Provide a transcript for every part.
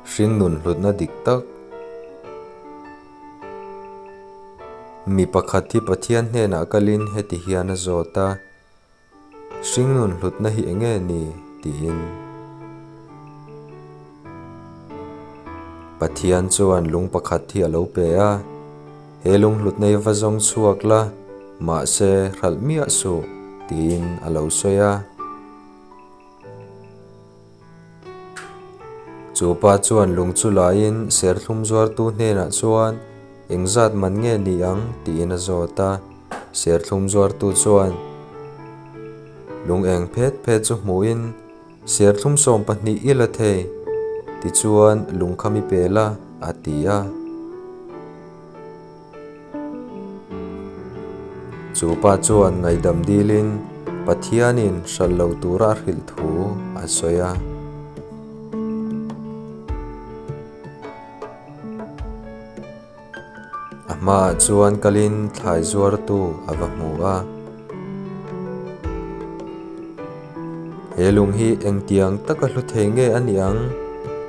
Hringnun hlutna dik tak. Mi pakhat hi Pathian hnenah kalin heti hian a zawt a, Hringnun hlutna hi enge ni? tiin. Pathian chuan lung pakhat hi a lo pe a, He lung hlutna hi va zawng chhuak la, mahse hralh miah suh, tiin a lo sawi a. Chu pa chuan lung chu laiin serthlum zuartu hnenah chuan engzat man nge ni ang tiin a zawt a. Serthlum zuartu chuan lung eng phet phet chu hmuhin serthlum 12 i la thei tichuan lung kha mi pe la a ti a. Chu pa chuan ngaihdam dilin Pathianin hralh lo tura a hrilh thu a sawi a. A hmaah chuan kalin thlai zuartu a va hmu a. He lung hi engtiang taka hlu thei nge a nih ang?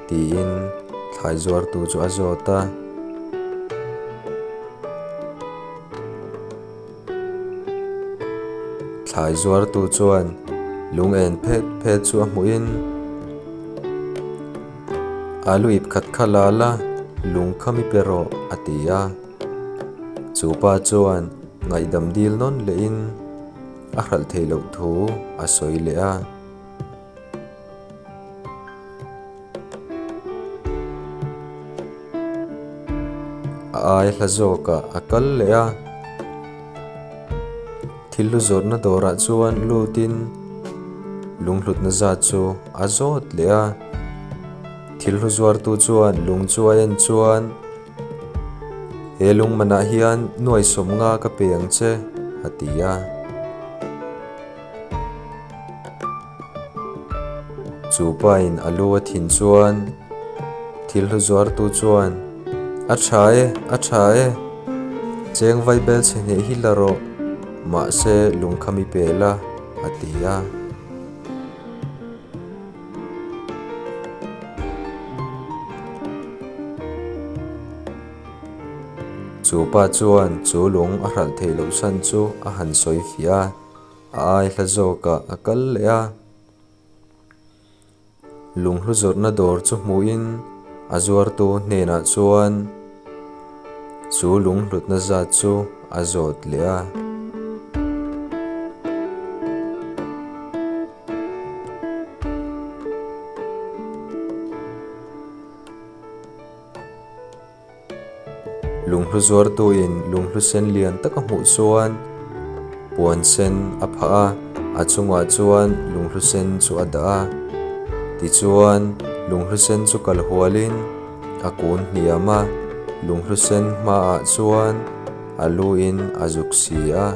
tiin thlai zuartu chu a zawt a. Thlai zuartu chuan lung en phet phet chu a hmuhin Alu ip khat kha la la, lung kha mi pe rawh a ti a. Chu pa chuan ngaihdam dil nawn lehin a hralh theih loh thu a sawi leh a. A ai hla zawkah a kal leh a, thil hlu zawrhna dawrah chuan lutin lunghlutna zat chu a zawt leh a. Thil hlu zuartu chuan lung chu a en chuan, He lung manah hian nuai 50 ka pe ang che, a ti a. Chu pain a lu a thin chuan thil hlu zuartu chuan, A tha e, a tha e, cheng vai bel chhe hneh hi la rawh, mahse lung kha mi pe la, a ti a. Chu pa chuan chu lung a hralh theih loh chhan chu a han sawi fiah a, a ai hla zawkah a kal leh a. Lunghlu zawrhna dawr chu hmuhin a zuartu hnenah chuan chu lunghlutna zat chu a zawt leh a. Lunghlu zuartuin lunghlu sen lian tak a hmuh chuan puan sen a phah a, a chungah chuan lunghlu sen chu a dah a. Tichuan lunghlu sen chu kal hualin a kun hniam a, lunghlu sen hmaah chuan a luin a zuk si a.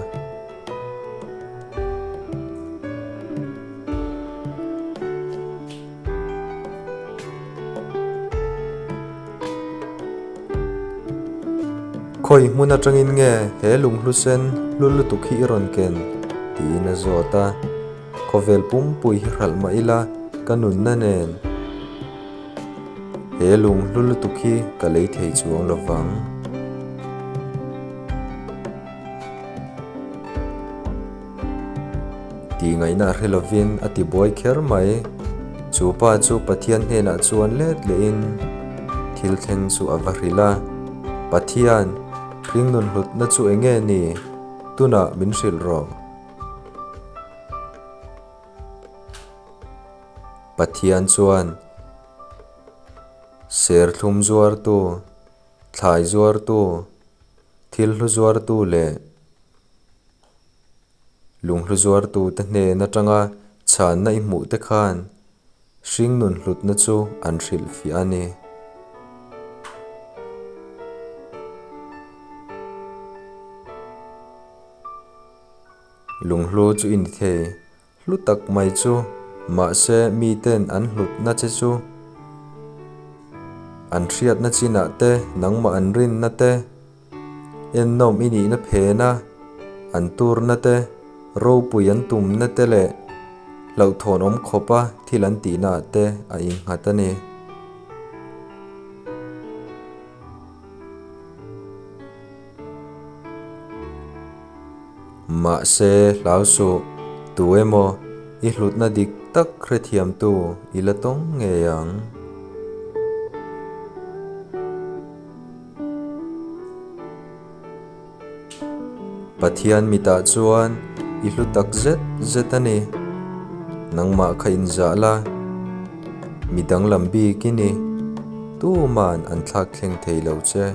Khawi hmun atangin nge he lunghlu sen hlu lutuk hi i rawn ken? tiin a zawt a. Khawvel pumpui hi hralh mah ila ka nunna nen he lunghlu lutuk hi ka lei thei chuang lo vang. Tih ngaihna a hre lovin a ti buai kher mai. Chu pa chu Pathian hnenah chuan let lehin thil thleng chu a va hrilh a, Pathian, hringnun hlutna chu eng nge ni? Tunah min hrilh rawh. Pathian chuan serthlum zuartu, thlai zuartu, thil hlu zuartu leh Lunghlu zuartute hnen atanga chhanna i hmuh te khan hringnun hlutna chu an hrilhfiah a ni. Lunghlu chu i ni thei. Hlu tak mai chu, mahse miten an hlutna che chu an hriatna chinah te, nangmah an rinna te, ennawm i nihna phena an turna te, ropui an tumna te leh hlauhthawn awm khawpa thil an tihnaah te a innghat a ni. Mahse hlau suh, tu emaw i hlutna dik tak hrethiamtu i la tawng ngei ang. Pathian mitah chuan i hlu tak zet zet a ni. Nangmah kha inzah la, mi danglam bik i ni. Tuman an thlak thleng thei lo che.